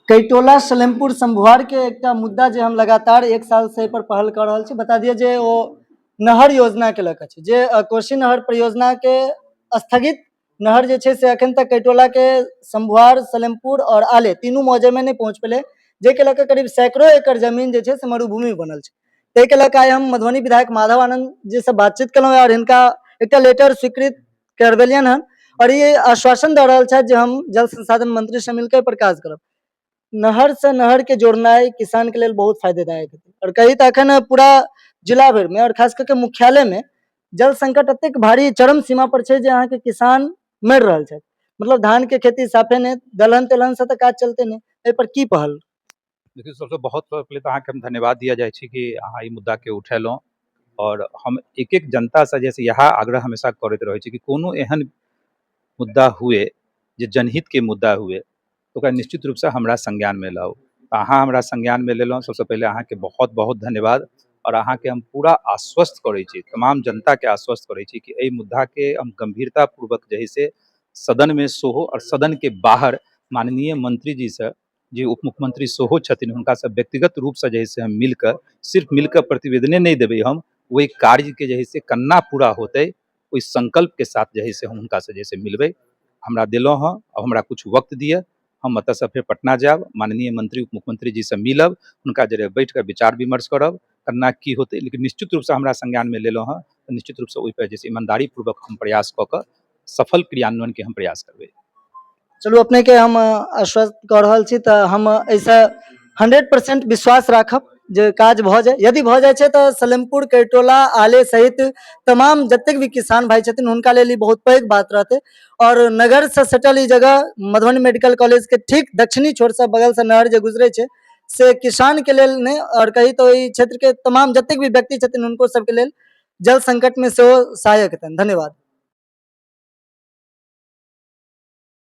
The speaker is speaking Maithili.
कैटोला सलेमपुर शंभुआर के एकटा मुद्दा जे हम लगातार एक साल से एहि पर पहल कऽ रहल छी। बता दिअ जे ओ नहर योजना के लऽ कऽ छै, जे कोसी नहर परियोजना के स्थगित नहर जे छै से अखन तक कैटोला के शंभुआर, सलेमपुर और आले तीनू मौजे में नहि पहुंच पेलै, जाहिके लऽ कऽ करीब सैकड़ों एकड़ जमीन जे छै से मरुभूमि बनल छै। ताहिके लऽ कऽ आइ हम मधुबनी विधायक माधव आनंद जी से बातचीत केलहुँ और हिनका एकटा लेटर स्वीकृत करबेलियनि हन और ई आश्वासन दऽ रहल छथि जे हम जल संसाधन मंत्री से मिलकर पर काज करब। नहर से नहर के जोड़नाइ किसान के लेल बहुत फायदेदायक हेतै। और कही तऽ अखन पूरा जिला भरि में और खास करके मुख्यालय में जल संकट एतेक भारी चरम सीमा पर छै जे अहाँके किसान मरि रहल छथि। मतलब धान के खेती साफे नहि, दलहन तेलहन से तऽ काज चलते नहि। एहि पर की पहल? देखियौ, सबसँ बहुत पहिले तऽ अहाँके हम धन्यवाद दिअ जाइ छी कि अहाँ ई मुद्दाके उठेलहुँ। आओर हम एक एक जनतासँ जे इएह आग्रह हमेशा करैत रहै छी कि कोनो एहन मुद्दा हुए जे जनहितके मुद्दा हुए, ओकरा निश्चित रूपसँ हमरा संज्ञानमे लाउ। तऽ अहाँ हमरा संज्ञानमे लेलहुँ, सबसँ पहिले अहाँके बहुत बहुत धन्यवाद। आओर अहाँके हम पूरा आश्वस्त करै छी, तमाम जनताके आश्वस्त करै छी कि एहि मुद्दाके हम गम्भीरतापूर्वक जे है से सदनमे सेहो आओर सदनके बाहर माननीय मंत्रीजीसँ, जे उप मुख्यमंत्री सेहो छथिन, हुनकासँ व्यक्तिगत रूपसँ जे है से हम मिलके, सिर्फ मिलके प्रतिवेदने नहि देबै, हम ओहि कार्यके जे है से केना पूरा होतै ओहि संकल्पके साथ जे है से हम हुनकासँ जे है से मिलबै। हमरा देलहुँ हँ, अब हमरा किछु वक्त दिअ, हम एतऽसँ फेर पटना जायब, माननीय मंत्री उप मुख्यमंत्री जीसँ मिलब, हुनका जरे बैठ कऽ विचार विमर्श करब केना की होतै। लेकिन निश्चित रूपसँ हमरा संज्ञानमे लेलहुँ हँ तऽ निश्चित रूपसँ ओहिपर जे ईमानदारीपूर्वक हम प्रयास कऽ कऽ सफल क्रियान्वयनके हम प्रयास करबै। चलू, अपनेके हम आश्वस्त कऽ रहल छी तऽ हम एहिसँ 100% विश्वास राखब जे काज भऽ जाय। यदि भऽ जाइ छै तऽ सलेमपुर, कैटोला, आले सहित तमाम जतेक भी किसान भाई छथिन हुनका लेल ई बहुत पैघ बात रहतै। और नगरसँ सटल ई जगह मधुबनी मेडिकल कॉलेज के ठीक दक्षिणी छोरसँ बगलसँ नहर जे गुजरै छै से किसानके लेल नहि, आओर कही तऽ ओहि क्षेत्रके तमाम जतेक भी व्यक्ति छथिन हुनको सबके लेल जल संकटमे सेहो सहायक हेतनि। धन्यवाद।